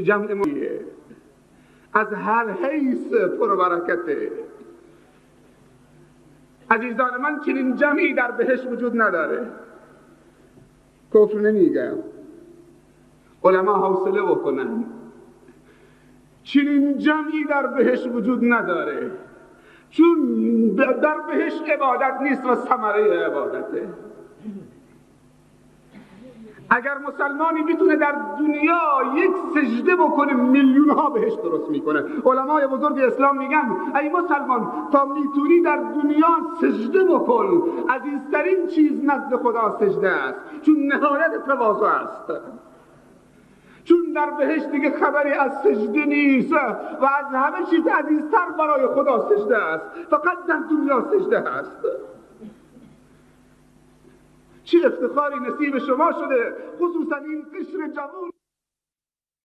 جمع ما از هر حیث پربرکته. عزیزان من، چنین جمعی در بهشت وجود نداره. کفر نمیگم، علما حوصله بکنن. چنین جمعی در بهشت وجود نداره، چون در بهشت عبادت نیست و ثمره عبادته. اگر مسلمانی بتونه در دنیا یک سجده بکنه، میلیون ها بهش درست میکنه. علمای بزرگ اسلام میگن ای مسلمان، تا میتونی در دنیا سجده بکن. عزیزترین چیز نزد خدا سجده است، چون نهایت تواضع است. چون در بهشت دیگه خبری از سجده نیست و از همه چیز عزیزتر برای خدا سجده است. فقط در دنیا سجده است. چه افتخاری نصیب شما شده، خصوصا این قشر جوان.